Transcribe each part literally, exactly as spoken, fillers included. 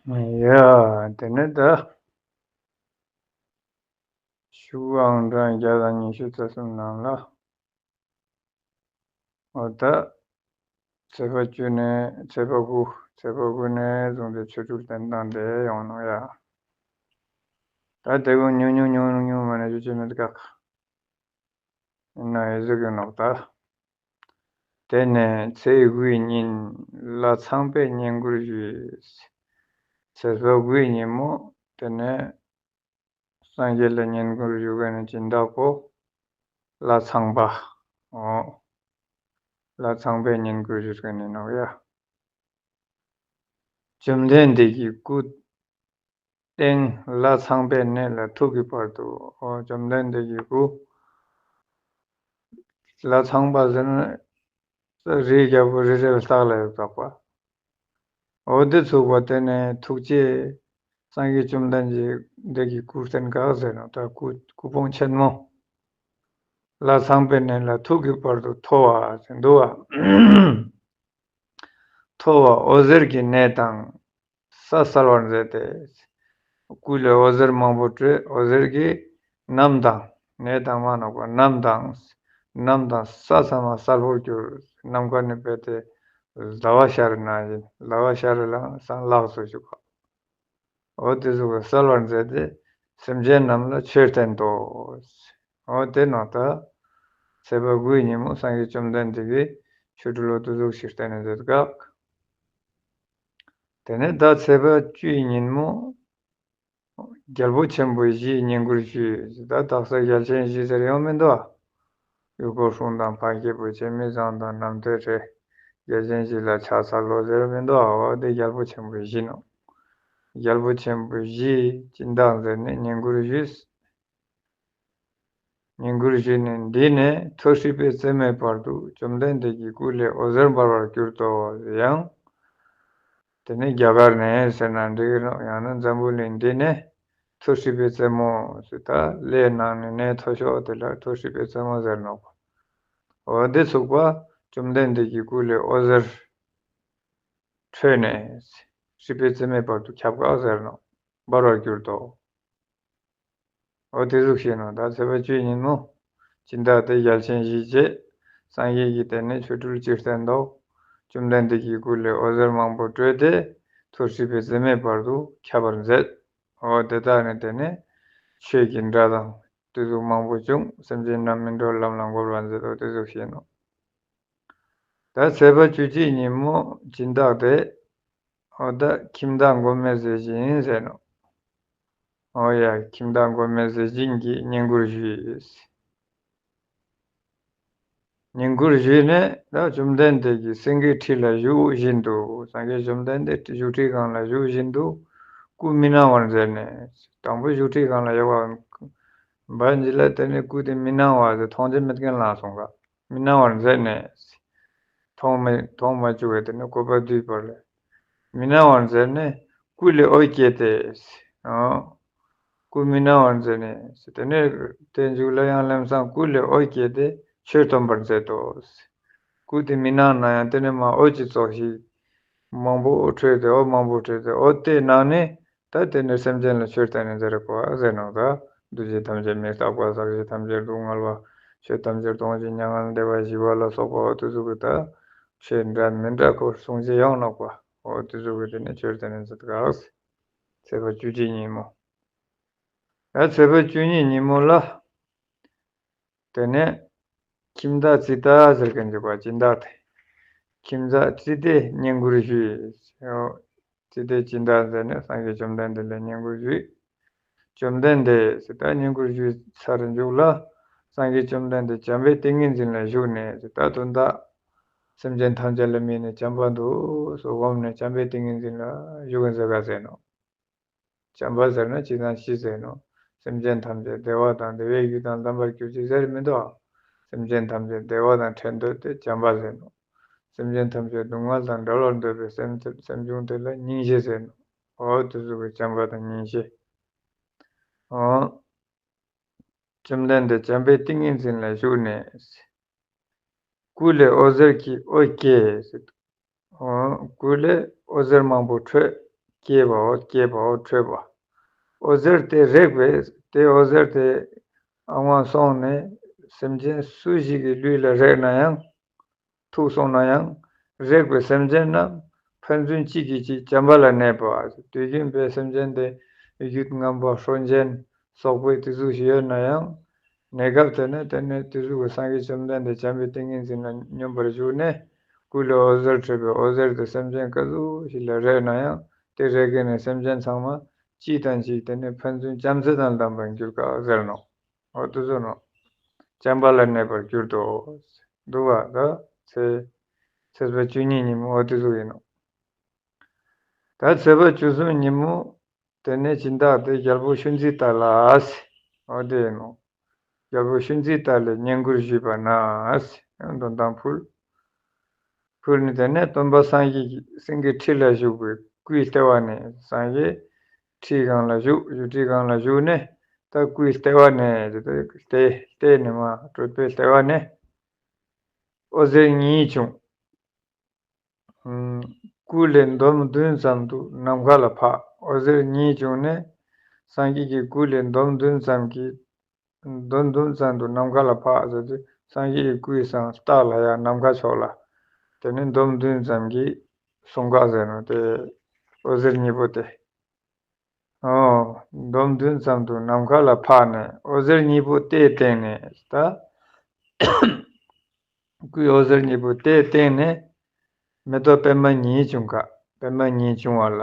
ཡ། དེ་ནས་ད་ཤུག་ཨང་གྲངས་བརྒྱ་དང་ཉི་ཤུ་རྩ་གསུམ་ནང་ལ། འོ་ད། ཚེས་པ་བཅུ་ནས་ཚེས་པ་དགུ། ཚེས་པ་དགུ་ནས་བཟུང་སྟེ་ཆོ་འཕྲུལ་བསྟན་སྟངས་དེ་ཡོང་ནོ་ཡ། ད་དེ་ཀུན་ཉུང་ཉུང་ཉུང་ཉུང་མ་ནས་ཞུ་ཅི་མེད་ཀ། ཡིན་ན་ཡི་ཟུག་ཡོད་ནོག་ད། དེ་ནས་ཚེས་དགུའི་ཉིན་ལྷ་ཚངས་པས་བསྙེན་བཀུར་ཞུས། ཚེས་པ་དགུའི་ཉིན་མོ་དེ་ནས་སངས་རྒྱས་ལ་བསྙེན་བཀུར་ཞུ་མཁན་ནི་སྦྱིན་བདག་པོ་ལྷ་ཚངས་པ། འོ། ལྷ་ཚངས་པས་བསྙེན་བཀུར་ཞུ་མཁན་ཡིན་ནོ་ཡ། བཅོམ་ལྡན་འདས་ཀྱི་སྐུ་སྟེང་ལྷ་ཚངས་པའི་གནས་ལ་ཐུག་གི་བར་དུ། འོ། བཅོམ་ལྡན་འདས་ཀྱི་སྐུ། ལྷ་ཚངས་པ་ཟེར་ན་རི་རྒྱལ་པོ་རི་རབ་ལྟག་ལ་ཡོད་པ། འོ་དེ་ཚུགས་པ་དེ་ནས་ཐུགས་རྗེ་སངས་རྒྱས་བཅོམ་ལྡན་འདས་ཀྱི་སྐུ་རྟེན་ག་ཟེར་ནོ་ད་སྐུ་སྐུ་ཕུང་ཆེན་མོ། ལྷ་ཚངས་པའི་གནས་ལ་ཐུག་གི་བར་དུ་མཐོ་བ་ཟེར་འདུག་བ། མཐོ་བ་འོད་ཟེར་གྱི་གནས་དང་ས་གསལ་བར་མཛད་དེ། སྐུ་ལས་འོད་ཟེར་མང་པོ་འཕྲོས། འོད་ཟེར་གྱིས་གནམ་དང་། གནས་དང་མ་ནོག་པ། གནམ་དང་། གནམ་དང་ས་ཚང་མ་གསལ་པོར་གྱུར། ནམ་མཁའ་ནི་རྦད་དེ་ཟླ་བ་ཤར་ནང་བཞིན། ཟླ་བ་ཤར་ལ་སང་ལགས་སུ་བཞུགས་པ། འོ་དེ་ཚུགས་པ་གསལ་བར་མཛད་དེ་སེམས་ཅན་རྣམས་ལ་ཆོས་བསྟན་ཏོ། འོ་དེ་ནོ་ད། ཚེས་པ་དགུའི་ཉིན་མོ་སངས་རྒྱས་བཅོམ་ལྡན་འདས་ཀྱིས་ཆོ་འཕྲུལ་ལོ་དུ་ཟུག་ཞིག་བསྟན་ནས་མཛད་སྐབས། དེ་ནས་ད་ཚེས་པ་བཅུའི་ཉིན་མོ་རྒྱལ་པོ་ཆེན་པོ་བཞིས་བསྙེན་བཀུར་ཞུས། ད་དག་ས་རྒྱལ་ཆེན་བཞི་ཟེར་ཡོང་མི་འདུག་ཨ། ཡུལ་འཁོར་སྲུང་དང་འཕགས་སྐྱེས་བུ་ཆེན་མི་བཟང་དང་རྣམ་ཐོས་སྲས། རྒྱལ་ཆེན་བཞི་ལ་ཕྱག་འཚལ་ལོ་ཟེར་མི་འདུག་ཨ། འོ་དེ་རྒྱལ་པོ་ཆེན་པོ་བཞི་ནོ། རྒྱལ་པོ་ཆེན་པོ་བཞིས་སྦྱིན་བདག་མཛད་ནས་བསྙེན་བཀུར་ཞུས། བསྙེན་བཀུར་ཞུས་ནས་འདི་ནས་མཐོ་སྲིད་པའི་བརྩེ་མེད་བར་དུ་བཅོམ་ལྡན་འདས་ཀྱི་སྐུ་ལས་འོད་ཟེར་འབར་བར་གྱུར་ཏོ། ཡང་། དེ་ནས་རྒྱ་གར་ནས་ཟེར་ན་འགྲིག་གི་རེད། ཡང་ན་འཛམ་བུ་གླིང་འདི་ནས་མཐོ་སྲིད་པའི་རྩེ་མོ་ཟེར་ད་ཀླད་ནང་ནས་གནས་མཐོ་ཤོས་དེ་ལ་མཐོ་སྲིད་པའི་རྩེ་མོ་ཟེར་ནོག་འོ་དེ་ཚུགས་པ་བཅོམ་ལྡན་འདས་ཀྱི་སྐུ་ལས་འོད་ཟེར་འཕྲོས་ནས་སྲིད་པའི་རྩེ་མོའི་བར་དུ་ཁྱབ་འགག་ཟེར་ནོ། འབར་བར་གྱུར་ཏོ། འོ་དེ་ཟུག་བཤད་ནོ། ད་ཚེས་པ་བཅུའི་ཉིན་མོ་སྦྱིན་བདག་དེ་རྒྱལ་ཆེན་བཞིས་བཅས་སངས་རྒྱས་ཀྱི་དེ་ནས་ཆོ་འཕྲུལ་ཅི་བསྟན་ཏོ། བཅོམ་ལྡན་འདས་ཀྱི་སྐུ་ལས་འོད་ཟེར་མང་པོ་འཕྲོས་ཏེ་མཐོ་སྲིད་པའི་རྩེ་མོའི་བར་དུ་ཁྱབ་པར་མཛད། འོ་དེ་དག་ནི་དེ་ནས་ཆོས་ཀྱི་སྒྲ་དང་དེ་ཟུག་མང་པོ་བྱུང་། སེམས་ཅན་རྣམས་སྨིན་གྲོལ་ལམ་ལ་འགོད་པར་མཛད་དོ། དེ་ཟུག་བཤད་ནོ། ད་ཚེས་པ་བཅུ་གཅིག་ཉིན་མོ་སྦྱིན་བདག་དེ། འོ་ད་ཁྱིམ་བདག་མགོན་མེད་ཟས་སྦྱིན་ཟེར་ནོ། འོ་ཡ། ཁྱིམ་བདག་མགོན་མེད་ཟས་སྦྱིན་གྱིས་བསྙེན་བཀུར་ཞུས། བསྙེན་བཀུར་ཞུས་ནས་ད་བཅོམ་ལྡན་འདས་ཀྱིས་སེང་གེའི་ཁྲི་ལ་བཞུགས་བཞིན་དུ། སངས་རྒྱས་བཅོམ་ལྡན་འདས་བཞུགས་ཁྲིའི་སྒང་ལ་བཞུགས་བཞིན་དུ་སྐུ་མི་སྣང་བར་མཛད་ནས། དང་པོ་བཞུགས་ཁྲིའི་སྒང་ལ་ཡོད་པ་བ་འཇི་ལ་དེ་ནས་སྐུ་དེ་མི་སྣང་བ་དེ་མཐོང་རྒྱུ་མེད་མཁན་ལ་སོང་ག་མི་སྣང་བར་མཛད་ནས། མཐོང་མི་མཐོང་མ་བཅུག་པའི་དེ་ནས་བཀོད་པ་བསྡུས་པ་ལས། མི་སྣང་བར་མཛད་ནས་སྐུ་ལས་འོད་བཀྱེ་སྟེ། ཨོ། སྐུ་མི་སྣང་བར་མཛད་ནས། དེ་ནས་དེ་མཇུག་ལ་ཡང་ལམ་སང་སྐུ་ལས་འོད་བཀྱེ་སྟེ་ཆོས་སྟོན་པར་མཛད་དོ། སྐུ་དེ་མི་སྣང་ན་ཡང་དེ་ནས་མར་འོད་ཀྱི་ཚོགས་ཤིག་མང་པོ་འཕྲོས་ཏེ། འོད་མང་པོ་འཕྲོས་ཏེ། འོད་དེའི་ནང་ནས་ད་དེ་ནས་སེམས་ཅན་ལ་ཆོས་བསྟན་ནས་མཛད་རེད་གོ་ཟེར་ནོ། ད་འདུ་བྱེད་ཐམས་ཅད་མི་རྟག་པ། ཟག་བཅས་ཐམས་ཅད་སྡུག་བསྔལ་བ། ཆོས་ཐམས་ཅད་སྟོང་ཞིང་མྱ་ངན་ལས་འདས་པ་ཞི་བ་ལ་སོགས་པ། འོ་དེ་ཚོ་གི་ད་ཆོས་འདྲ་མི་འདྲ་ཁོ་གསུང་བྱེད་ཡོང་ནོག་པ། འོ་དེ་ཚོ་གི་དེ་ནས་ཆོས་བསྟན་ནས་མཛད་ག་ཚེས་པ་བཅུ་གཅིག་ཉིན་མོ། ད་ཚེས་པ་བཅུ་གཉིས་ཉིན་མོ་ལ། དེ་ནས་ཁྱིམ་བདག་ཙི་ཏ་ཟེར་མཁན་ཅིག་པ་སྦྱིན་བདག་དེ། ཁྱིམ་བདག་ཙི་ཏས་བསྙེན་བཀུར་ཞུས། ཙི་ཏས་སྦྱིན་བདག་མཛད་ནས་སངས་རྒྱས་བཅོམ་ལྡན་འདས་ལ་བསྙེན་བཀུར་ཞུས། བཅོམ་ལྡན་འདས་ཟེར་ད་བསྙེན་བཀུར་ཞུས་ཚར་མཇུག་ལ། སངས་རྒྱས་བཅོམ་ལྡན་འདས་བྱམས་པའི་ཏིང་ངེ་འཛིན་ལ་བཞུགས་ནས་ཟེར་ད་དོན་དག་སེམས་ཅན་ཐམས་ཅད་ལ་དམིགས་ནས་བྱམས་པ་འདུག་སེ་བསྒོམས་ནས་བྱམས་པའི་ཏིང་ངེ་འཛིན་ལ་བཞུགས་མཛད་ག་ཟེར་ནོ། བྱམས་པ་ཟེར་ན་ཅི་དང་ཅི་ཟེར་ནོ། སེམས་ཅན་ཐམས་ཅད་བདེ་བ་དང་བདེ་བའི་རྒྱུ་དང་ལྡན་པར་གྱུར་ཅིག་ཟེར་མི་འདུག་ཨ། སེམས་ཅན་ཐམས་ཅད་བདེ་བ་དང་འཕྲད་འདོད་དེ་བྱམས་པ་ཟེར་ནོ། སེམས་ཅན་ཐམས་ཅད་སྡུག་བསྔལ་དང་བྲལ་བར་འདོད་པའི་སེམས་སེམས་བྱུང་དེ་ལ་སྙིང་རྗེ་ཟེར་ནོ། འོ་དེ་ཚོ་གི་བྱམས་པ་དང་སྙིང་རྗེ། འོ། བཅོམ་ལྡན་འདས་བྱམས་པའི་ཏིང་ངེ་འཛིན་ལ་བཞུགས་ནས། སྐུ་ལས་འོད་ཟེར་གྱི་འོད་བཀྱེ་ཟེར། འོ། སྐུ་ལས་འོད་ཟེར་མང་པོ་འཕྲོས། སྐྱེས་པའོ། སྐྱེས་པའོ། འཕྲོད་པ། འོད་ཟེར་དེ་རེག་པས། དེ་འོད་ཟེར་དེ་ཨ་ཝང་སོང་ནས་སེམས་ཅན་སུ་ཞིག་གི་ལུས་ལ་རེག་ན་ཡང་། ཐུག་སོང་ན་ཡང་། རེག་པའི་སེམས་ཅན་རྣམས་ཕན་ཚུན་གཅིག་གིས་གཅིག་བྱམས་པ་ལ་གནས་པ། དུས་རྒྱུན་པའི་སེམས་ཅན་དེ་རྒྱུད་ངན་པ་ཤོ་ཅན་སོག་པོའི་དེ་ཚོ་ཞིག་ཡོད་ན་ཡང་། གནས་སྐབས་དེ་ནས་དེ་ནས་དེ་ཚོ་གི་སངས་རྒྱས་བཅོམ་ལྡན་འདས་བྱམས་པའི་ཏིང་ངེ་འཛིན་ལ་སྙོམས་པར་ཞུགས་ནས། སྐུ་ལས་འོད་ཟེར་འཕྲོས་པའི་འོད་ཟེར་དེ་སེམས་ཅན་ག་ཚོད་ཞིག་ལ་རེག་ན་ཡང་། དེ་རེག་མཁན་ནི་སེམས་ཅན་ཚང་མ་གཅིག་དང་གཅིག་དེ་ནས་ཕན་ཚུན་བྱམས་བརྩེ་དང་ལྡན་པར་འགྱུར་ག་ཟེར་ནོ། འོ་དེ་ཚོ་ནོ། བྱམས་པ་ལ་གནས་པར་གྱུར་ཏོ། འདུག་བ་ད་ཚེས་ཚེས་པ་བཅུ་གཉིས་ཉིན་མོ་འོ་དེ་ཚོ་ཡིན་ནོ། ད་ཚེས་པ་བཅུ་གསུམ་ཉིན་མོ། དེ་ནས་སྦྱིན་བདག་དེ་རྒྱལ་པོ་ཤུན་ཙི་ཏ་ལ་ཟེར། འོ་དེ་ཡིན་ནོ། རྒྱལ་པོ་ཤུན་ཙི་ཏ་ལས་བསྙེན་བཀུར་ཞུས་པ་ན་ཟེར། འདོན་ཐང་ཕུལ། ཕུལ་ནས་དེ་ནས་སྟོན་པ་སངས་རྒྱས་ཀྱི་སེང་གེའི་ཁྲི་ལ་བཞུགས་པའི་སྐུའི་ལྟེ་བ་ནས། སངས་རྒྱས་ཁྲིའི་སྒང་ལ་བཞུགས། བཞུགས་ཁྲིའི་སྒང་ལ་བཞུགས་ནས། ད་སྐུའི་ལྟེ་བ་ནས་དེ་ལྟེ་ལྟེ་ནས་མར་གྲུབ་པའི་ལྟེ་བ་ནས། འོད་ཟེར་གཉིས་བྱུང་། སྐུ་ལས་འདོམ་བདུན་ཙམ་དུ་ནམ་མཁའ་ལ་འཕགས། འོད་ཟེར་གཉིས་བྱུང་ནས། སངས་རྒྱས་ཀྱི་སྐུ་ལས་འདོམ་བདུན་ཙམ་གྱི། འདོམ་བདུན་ཙམ་དུ་ནམ་མཁའ་ལ་འཕགས་ཟེར་དུས། སངས་རྒྱས་ཀྱི་སྐུའི་སང་ལྟག་ལ་ཡང་ནམ་མཁའ་ཕྱོགས་ལ། དེ་ནས་འདོམ་བདུན་ཙམ་གྱི་གསུང་སྐད་ཟེར་ནོ་དེ། འོད་ཟེར་གཉིས་པོ་དེ། ཨོ། འདོམ་བདུན་ཙམ་དུ་ནམ་མཁའ་ལ་འཕགས་ནས། འོད་ཟེར་གཉིས་པོ་དེའི་སྟེང་ནས་ད། སྐུའི་འོད་ཟེར་གཉིས་པོ་དེའི་སྟེང་ནས། མེ་ཏོག་པད་མ་གཉིས་བྱུང་ག། པད་མ་གཉིས་བྱུང་བ་ལ།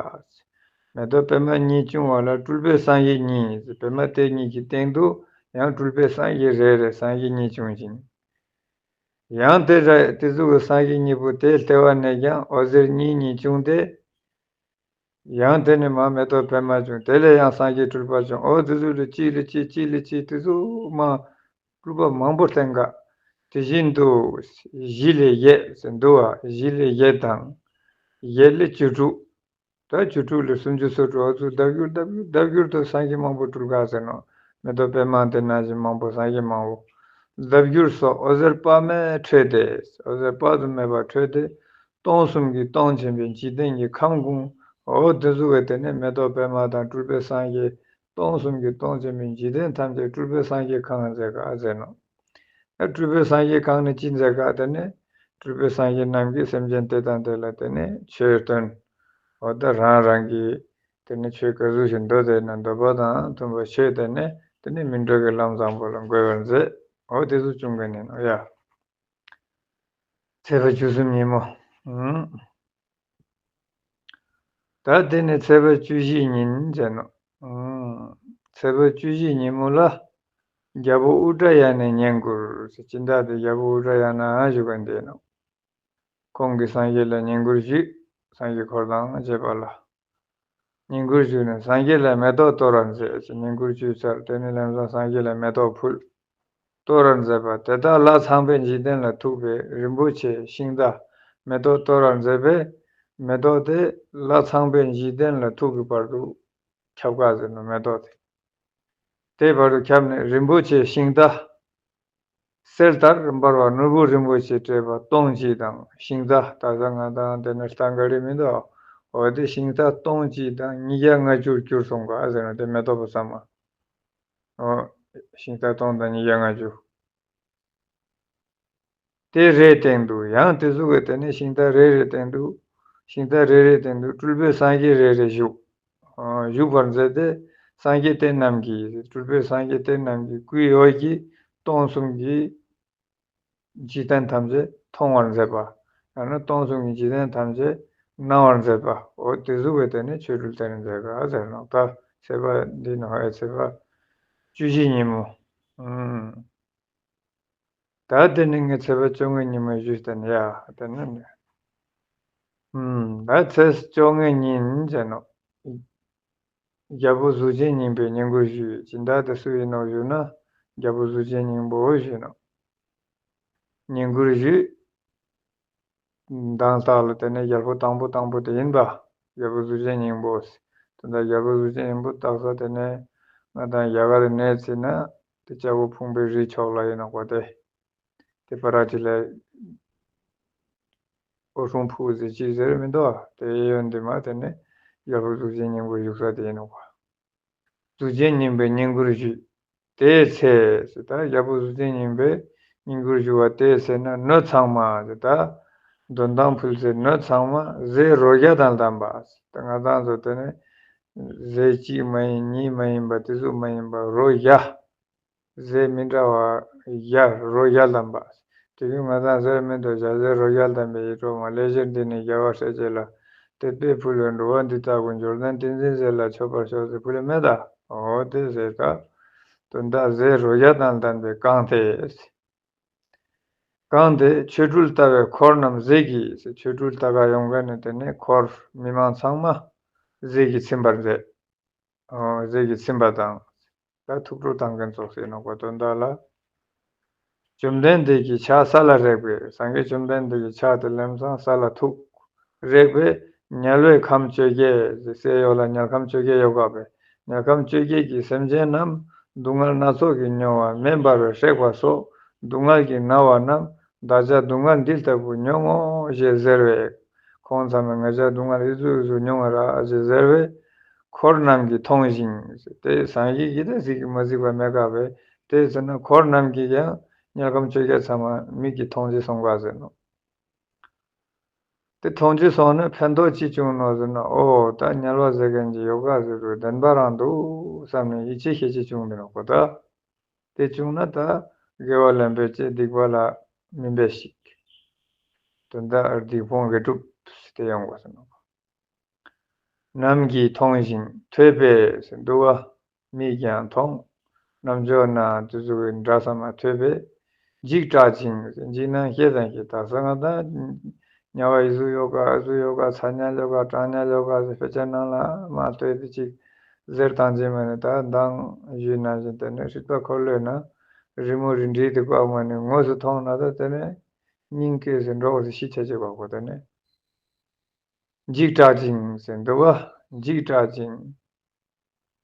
མེ་ཏོག་པད་མ་གཉིས་བྱུང་བ་ལ་སྤྲུལ་པའི་སངས་རྒྱས་གཉིས། པད་མ་དེ་གཉིས་ཀྱི་སྟེང་དུ་ཡང་སྤྲུལ་པའི་སངས་རྒྱས་རེ་རེ་སངས་རྒྱས་གཉིས་བྱུང་ཞིང་། ཡང་དེ་ར་དེ་ཚོ་གི་སངས་རྒྱས་གཉིས་པོ་དེའི་ལྟེ་བ་ནས་ཀྱང་འོད་ཟེར་གཉིས་གཉིས་བྱུང་སྟེ། ཡང་དེ་ནས་མར་མེ་ཏོག་པད་མ་བྱུང་། དེ་ལས་ཡང་སངས་རྒྱས་སྤྲུལ་པ་བྱུང་། འོ་དེ་ཚོ་ལ་གཅིག་ལ་གཅིག་གཅིག་ལ་གཅིག་དེ་ཚོ་མ་སྤྲུལ་པ་མང་པོ་བསྟན་ག། དེ་བཞིན་དུ་བཞི་ལས་བརྒྱད་ཟེར་འདུག་བ། བཞི་ལས་བརྒྱད་དང་། བརྒྱད་ལས་བཅུ་དྲུག། ད་བཅུ་དྲུག་ལས་སུམ་ཅུ་སོ་དྲུག། འོ་ཚོ་ལྡབ་འགྱུར་ལྡབ་འགྱུར་ལྡབ་འགྱུར་དུ་སངས་རྒྱས་མང་པོ་སྤྲུལ་ག་ཟེར་ནོ། མེ་ཏོག་པད་མ་དེ་ནང་བཞིན་མང་པོ་སངས་རྒྱས་མང་པོ། ལྡབ་འགྱུར་སོགས་འོད་ཟེར་དཔག་མེད་འཕྲོས་ཏེ། འོད་ཟེར་དཔག་ཏུ་མེད་པ་འཕྲོས་ཏེ། སྟོང་གསུམ་གྱི་སྟོང་ཆེན་པོའི་འཇིག་རྟེན་གྱི་ཁམས་ཀུན། འོ་དེ་ཚོ་གི་དེ་ནས་མེ་ཏོག་པད་མ་དང་སྤྲུལ་པའི་སངས་རྒྱས། སྟོང་གསུམ་གྱི་སྟོང་ཆེན་པོའི་འཇིག་རྟེན་ཐམས་ཅད་སྤྲུལ་པའི་སངས་རྒྱས་གང་མཛད་ག་ཟེར་ནོ། ཨ་སྤྲུལ་པའི་སངས་རྒྱས་གང་ནས་ཅི་མཛད་ག། དེ་ནས་སྤྲུལ་པའི་སངས་རྒྱས་རྣམས་ཀྱིས་སེམས་ཅན་དེ་དང་དེ་ལ་དེ་ནས་ཆོས་སྟོན། འོ་ད་རང་རང་གི་དེ་ནས་ཆོས་ག་ཟུག་ཞིག་འདོད་དེ་ན་འདོད་པ་དང་མཐུན་པ་ཆོས་དེ་ནས་དེ་ནས་སྨིན་གྲོལ་གྱི་ལམ་བཟང་པོ་ལ་འགོད་པར་མཛད། འོ་དེ་ཚོ་བྱུང་གི་ནི་ནོ་ཡ། ཚེས་པ་བཅུ་གསུམ་ཉིན་མོ། ཨང་། ད་དེ་ནས་ཚེས་པ་བཅུ་བཞི་ཉིན་བྱས་ནོ། ཨང་། ཚེས་པ་བཅུ་བཞི་ཉིན་མོ་ལ། རྒྱལ་པོ་ཨུ་དྲ་ཡ་ནས་བསྙེན་བཀུར། སྦྱིན་བདག་དེ་རྒྱལ་པོ་ཨུ་དྲ་ཡ་ན་བཞུགས་པ་འདི་ནོ། ཁོང་གིས་སངས་རྒྱས་ལ་བསྙེན་བཀུར་ཞུས། སངས་རྒྱས་འཁོར་དང་བཅས་པ་ལ། བསྙེན་བཀུར་ཞུས་ནས་སངས་རྒྱས་ལ་མེ་ཏོག་གཏོར་བར་མཛད་ཅེས་བསྙེན་བཀུར་ཞུས་ཚར། དེ་ནས་ལམ་སང་སངས་རྒྱས་ལ་མེ་ཏོག་ཕུལ། གཏོར་བར་མཛད་པ་དེ་དག་ལྷ་ཚངས་པའི་འཇིག་རྟེན་ལ་ཐུག་པས་རིན་པོ་ཆེ་ཤིང་རྟ་མེ་ཏོག་གཏོར་བར་མཛད་པས། མེ་ཏོག་དེ་ལྷ་ཚངས་པའི་འཇིག་རྟེན་ལ་ཐུག་གི་བར་དུ་ཁྱབ་ག་ཟེར་ནོ། མེ་ཏོག་དེ་དེའི་བར་དུ་ཁྱབ་ནས་རིན་པོ་ཆེ་ཤིང་རྟ་གསེར་ལྟར་འབར་བ་ནོར་བུ་རིན་པོ་ཆེ་བཀྲེས་པ་སྟོང་གཅིག་དང་། ཤིང་རྟ་ད་ས་ང་དང་དེ་ནས་རྟ་འགའ་རེ་མི་འདུག་འོ་དེ་ཤིང་རྟ་སྟོང་གཅིག་དང་ཉིས་བརྒྱ་ལྔ་བཅུར་གྱུར་སོང་ག་ཟེར་ནོ། དེ་མེ་ཏོག་པོ་ཚང་མ། འོ། ཤིང་རྟ་སྟོང་དང་ཉིས་བརྒྱ་ལྔ་བཅུ། དེ་རེའི་སྟེང་དུ་ཡང་དེ་ཚོ་གི་དེ་ནས་ཤིང་རྟ་རེ་རེའི་སྟེང་དུ། ཤིང་རྟ་རེ་རེའི་སྟེང་དུ་སྤྲུལ་པའི་སངས་རྒྱས་རེ་རེ་བཞུགས། ཨ་བཞུགས་པར་མཛད་དེ། སངས་རྒྱས་དེ་རྣམས་ཀྱིས། སྤྲུལ་པའི་སངས་རྒྱས་དེ་རྣམས་ཀྱིས་སྐུའི་འོད་ཀྱིས་སྟོང་གསུམ་གྱི་འཇིག་རྟེན་ཐམས་ཅད་མཐོང་བར་མཛད་པ། ཡང་ན་སྟོང་གསུམ་གྱི་འཇིག་རྟེན་ཐམས་ཅད་སྣང་བར་མཛད་པ། འོ་དེ་ཚོ་གི་དེ་ནས་ཆོ་འཕྲུལ་སྟན་མཛད་ག་ཟེར་ནོ། ད་ཚེས་པ་འདི་ནོ་ཨེ་ཚེས་པ་བཅུ་བཞི་ཉིན་མོ། ཨུམ། ད་དེ་ནི་ངས་ཚེས་པ་བཅོ་ལྔའི་ཉིན་མོ་ཞུས་ཏེ་ནི་ཡ་དེ་ནི་ནི། ཨུམ། ད་ཚེས་བཅོ་ལྔའི་ཉིན་བྱས་ནོ། རྒྱལ་པོ་གཟུགས་ཅན་སྙིང་པོས་བསྙེན་བཀུར་ཞུས། སྦྱིན་བདག་དེ་སུ་ཡིན་ནོ་ཞུས་ན། རྒྱལ་པོ་གཟུགས་ཅན་སྙིང་པོ་ཞུས་ནོ། བསྙེན་བཀུར་ཞུས། མདང་རྟགས་ལ་དེ་ནས་རྒྱལ་པོ་དང་པོ་དང་པོ་དེ་ཡིན་པ། རྒྱལ་པོ་གཟུགས་ཅན་སྙིང་པོ། དེ་འདྲ་རྒྱལ་པོ་གཟུགས་ཅན་སྙིང་པོ་བཏགས་ས་དེ་ནས་ང་དང་རྒྱ་གར་ནས་ཚིག་ན་དེ་ལྕགས་པོ་ཕུང་པོའི་རི་ཕྱོགས་ལ་ཡིན་ནོ་གོ་དེ། དེ་པ་ར་ཏི་ལ་འོད་སྲུང་ཕུག་ཟེར་ཅིག་ཟེར་མི་འདུག་དེ་ཡོན་དེ་མ་དེ་ནས། རྒྱལ་པོ་གཟུགས་ཅན་སྙིང་པོ་བཞུགས་ས་དེ་ཡིན་ནོ། གཟུགས་ཅན་སྙིང་པོས་བསྙེན་བཀུར་ཞུས། དེའི་ཚེ་ཟེར། ད་རྒྱལ་པོ་གཟུགས་ཅན་སྙིང་པོས་བསྙེན་བཀུར་ཞུ་བ་དེའི་ཚེ་ན་ནོར་ཚང་མ་ཟེར། ད་འདོན་ཐང་ཕུལ་སའི་ནོར་ཚང་མ་ཟས་རོ་བརྒྱ་དང་ལྡན་པ་ཟེར། ད་ང་ཏང་ཚོ་དེ་ནི་ཟས་གཅིག་མ་ཡིན་གཉིས་མ་ཡིན་པ་དེ་ཟུག་མ་ཡིན་པ་རོ་བརྒྱ། ཟས་མི་འདྲ་བ་བརྒྱ། རོ་བརྒྱ་ལྡན་པ། དེ་བཞིན་ང་ཏང་ཟེར་མི་འདུག་བྱ་ཟས་རོ་བརྒྱ་ལྡན་པའི་ཡིད་འཕྲོག་མ་ལེགས་སྦྱར་འདི་ནི་རྒྱལ་བ་སྲས་བཅས་ལ། དད་པས་ཕུལ་བའི་འགྲོ་བ་འདི་དག་ཀུན། འབྱོར་ལྡན་ཏིང་འཛིན་ཟས་ལ་མཆོད་པར་ཤོག་ཟེར་ཕུལ་ལེ་མེད་ད། འོ་དེ་ཟེར་ད། དོན་དག་ཟས་རོ་བརྒྱ་དང་ལྡན་པའི་གང་དེ། གང་དེ་ཆོ་འཕྲུལ་ལྟ་བའི་འཁོར་རྣམས་ཟས་ཀྱིས་ཟེར། ཆོ་འཕྲུལ་ལྟ་ག་ཡོང་མཁན་ནི་དེ་ནི་འཁོར་མི་མང་ཚང་མ་ཟས་ཀྱིས་ཚིམ་པར་མཛད། ཨོ། ཟས་ཀྱིས་ཚིམ་པ་དང་། ད་ཐུགས་སྤྲོ་བཏང་མཁན་ཙོགས་ཡིན་ནོ་གོ། དོན་དག་ལ། བཅོམ་ལྡན་འདས་ཀྱི་ཕྱག་ས་ལ་རེག་པས། སངས་རྒྱས་བཅོམ་ལྡན་འདས་ཀྱི་ཕྱག་དེ་ལམ་སང་ས་ལ་ཐུག་རེག་པས། དམྱལ་བའི་ཁམས་བཅོ་བརྒྱད་ཟེར། སའི་འོག་ལ་དམྱལ་ཁམས་བཅོ་བརྒྱད་ཡོད་ག་པས། དམྱལ་ཁམས་བཅོ་བརྒྱད་ཀྱི་སེམས་ཅན་རྣམས་སྡུག་བསྔལ་སྣ་ཚོགས་ཀྱིས་མྱོང་བ། མེ་འབར་བས་བསྲེགས་པ་སོགས་སྡུག་བསྔལ་གྱིས་མནར་བ་རྣམས། བདག་ཅག་སྡུག་བསྔལ་འདི་ལྟ་བུ་མྱོང་ངོ་ཞེས་ཟེར་བས། ཁོང་ཚང་མས་ང་ཅག་སྡུག་བསྔལ་ཨི་ཟུག་ཨི་ཟུག་མྱོང་བ་ར་ཞེས་ཟེར་བས། འཁོར་རྣམས་ཀྱིས་མཐོང་ཞིང་། དེ་སངས་རྒྱས་ཀྱིས་ད་གཟིགས་མ་གཟིགས་པ་མེད་ག་པས། དེ་ཟེར་ན་འཁོར་རྣམས་ཀྱིས་ཀྱང་དམྱལ་ཁམས་བཅོ་བརྒྱད་ཚང་མ་མིག་གིས་མཐོང་རྗེས་སོང་ག་ཟེར་ནོ། དེ་མཐོང་རྗེས་སོང་ནས་ཕན་ཐོགས་ཅི་བྱུང་ནོ་ཟེར་ན། ཨོ་ད་དམྱལ་བ་ཟེར་མཁན་གྱི་ཡོད་ག་ཟེར་བའི་བདེན་པ་རང་འདུག་བསམ་ནས་ཡིད་ཆེས་ཤེས་ཆེ་བྱུང་འདི་ནོ་གོ་ད། དེ་བྱུང་ན་ད་དགེ་བ་ལེན་པའི་ཆེད་སྡིག་པ་ལ་མི་འབད་ཞིག་དོན་དག་སྡིག་སྤོང་དགེ་སྒྲུབ་དེ་ཡོང་དགོས་ཟེར་ནོ། རྣམས་ཀྱིས་མཐོང་ཞིང་ཐོས་པས་ཟེར་འདུག་བ། མིག་གིས་ཡང་མཐོང་། རྣམ་ཅོག་ནས་དེ་ཚོ་གི་སྒྲ་ཚང་མ་ཐོས་པས། འཇིགས་སྐྲག་ཅིང་ཟེར། འཇིགས་སྣང་སྐྱེས་དང་སྐྱེས། ད་ས་ང་ད་དམྱལ་བ་ཨི་ཟུག་ཡོད་ག་ཨི་ཟུག་ཡོད་ག་ཚ་དམྱལ་ཡོད་ག་གྲང་དམྱལ་ཡོད་ག་ཟེར་དཔེ་ཆ་ནང་ལ་མ་ལྟོས་ཏེ་ཅིག་ཟེར་བཏང་རྗེས་མ་ནི་ད་མདང་ཞུས་ནང་བཞིན་དེ་ནི་སྲིད་པ་འཁོར་ལོའི་ནང་རི་མོ་རི་འདྲའི་དེ་ཀ་མ་ནི་དངོས་སུ་མཐོང་ན་ད་དེ་ནི་སྙིང་སྐྱོ་ཟེར་འགྲོགས་ཟེར་ཤི་ཆ་ཆེ་བ་གོ་དེ་ནི། འཇིགས་སྐྲག་ཅིང་ཟེར་འདུག་བ། འཇིགས་སྐྲག་ཅིང་།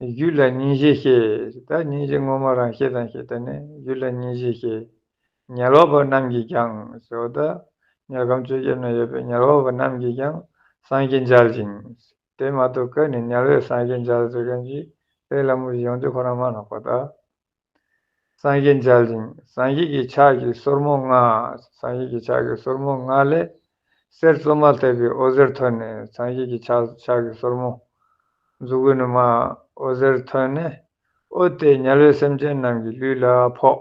རྒྱུད་ལ་སྙིང་རྗེ་སྐྱེས། ད་སྙིང་རྗེ་ངོ་མ་རང་སྐྱེས་དང་སྐྱེས་དེ་ནས་རྒྱུད་ལ་སྙིང་རྗེ་སྐྱེས། དམྱལ་བ་པ་རྣམས་ཀྱིས་ཀྱང་ཟེར་བ་ད། དམྱལ་ཁམས་བཅོ་བརྒྱད་ན་ཡོད་པའི་དམྱལ་བ་པ་རྣམས་ཀྱིས་ཀྱང་སངས་རྒྱས་མཇལ་ཞིང་། དེ་མ་གཏོགས་ཀ་ནས་དམྱལ་བའི་སངས་རྒྱས་མཇལ་ཟེར་མཁན་གྱི་དེ་ལ་མོ་ཡོང་རྒྱུ་ཁོ་རང་མ་ནོག་པ་ད། སངས་རྒྱས་མཇལ་ཞིང་། སངས་རྒྱས་ཀྱི་ཕྱག་གི་སོར་མོ་ལྔ། སངས་རྒྱས་ཀྱི་ཕྱག་གི་སོར་མོ་ལྔ་ལས་གསེར་བཙོ་མ་ལྟ་བུའི་འོད་ཟེར་འཐོན་ནས། སངས་རྒྱས་ཀྱི་ཕྱག་ཕྱག་གི་སོར་མོ་མཛུབ་གུ་ནས་མར་འོད་ཟེར་འཐོན་ནས། འོད་དེ་དམྱལ་བའི་སེམས་ཅན་རྣམས་ཀྱི་ལུས་ལ་ཕོག་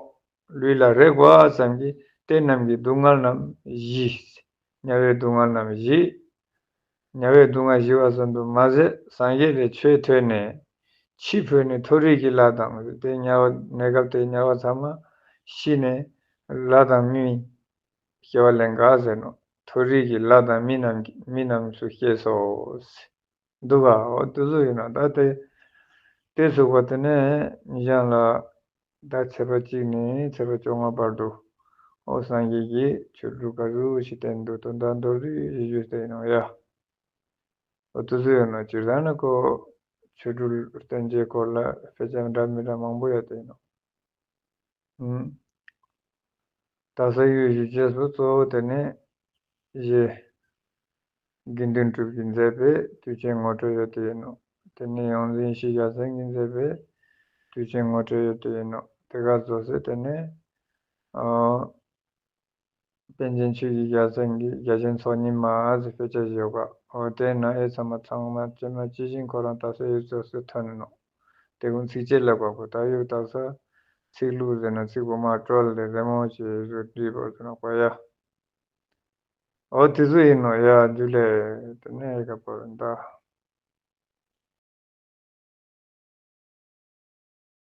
ལུས་ལ་རེག་པ་ཙམ་གྱིས་དེ་རྣམས་ཀྱི་སྡུག་བསྔལ་རྣམས་ཞི། དམྱལ་བའི་སྡུག་བསྔལ་རྣམས་ཞི། དམྱལ་བའི་སྡུག་བསྔལ་ཞི་བ་ཙམ་དུ་མ་ཟད། སངས་རྒྱས་ལས་ཆོས་ཐོས་ནས་འཆི་འཕོས་ནས་མཐོ་རིས་ཀྱི་ལྷ་དང་། དེ་དམྱལ་བ་གནས་སྐབས་དེ་དམྱལ་བ་ཚང་མ་ཤི་ནས་ལྷ་དང་མི་སྐྱེ་བ་ལེན་ག་ཟེར་ནོ། མཐོ་རིས་ཀྱི་ལྷ་དང་མི་རྣམས་ཀྱི་མི་རྣམས་སུ་སྐྱེས་སོ། འདུག་ག་འོ་དེ་ཚོ་ཡིན་ན་ད་དེ་དེ་ཚུགས་པ་དེ་ནས་གཞན་ལ། ད་ཚེས་པ་གཅིག་ནས་ཚེས་པ་བཅོ་ལྔ་བར་དུ་ཨོ་སངས་རྒྱས་ཀྱིས་ཆོ་འཕྲུལ་ག་ཚོད་ཞིག་བསྟན་འདུག་དོན་དག་མདོར་བསྡུས་ཞིག་ཞུས་ཏེ་ཡིན་ནོ་ཡ། ཨོ་དེ་ཚོ་ཡོད་ན་སྤྱིར་བཏང་ན་ཁོ་ཆོ་འཕྲུལ་བསྟན་བྱའི་སྐོར་ལ་དཔེ་ཆ་འདྲ་མི་འདྲ་མང་པོ་ཡོད་དེ་ཡིན་ནོ། ཨུམ། ད་ས་ཡོད་ཞུ་རྗེས་སུ་གཙོ་བོ་དེ་ནི་གཞི། དགེ་འདུན་གྲུབ་ཀྱིས་མཛད་པའི་དུས་ཆེན་ངོ་སྤྲོད་ཡོད་དེ་ཡིན་ནོ། དེ་ནས་ཡོངས་འཛིན་ཡེ་ཤེས་རྒྱལ་མཚན་གྱིས་མཛད་པའི་དུས་ཆེན་ངོ་སྤྲོད་ཡོད་དེ་ཡིན་ནོ། དེ་ག་རྫོགས་ཚེ་དེ་ནས་ཨོ། པཎ་ཆེན་ཆོས་ཀྱི་རྒྱལ་མཚན་གྱི་རྒྱ་ཆེན་ཚོགས་གཉིས་མ་ཟེར་དཔེ་ཆ་ཞིག་ཡོད་ག་ཨོ་དེ་ན་ཨེ་ཚང་མ་ཚང་མ་ཇི་མ་ཇི་བཞིན་ཁོ་རང་ད་ས་ཡོད་རྫོགས་ཚེ་ཐོན་ནོ། དེ་ཀུན་ཚིགས་བཅད་ལ་བབས་པ་ད་ཡོད་ད་ས་ཚིག་ལྷུག་ཟེར་ན་ཚིག་དབུ་མ་དཀྲོལ་ཏེ་རི་མོ་ཞིག་བཟོ་བྲིས་པ་ཟེར་ན་གོ་ཡ། ཨོ་དེ་ཚོ་ཡིན་ནོ་ཡ་འདི་ལས་དེ་ནས་ཡི་ག་པར་འདའ།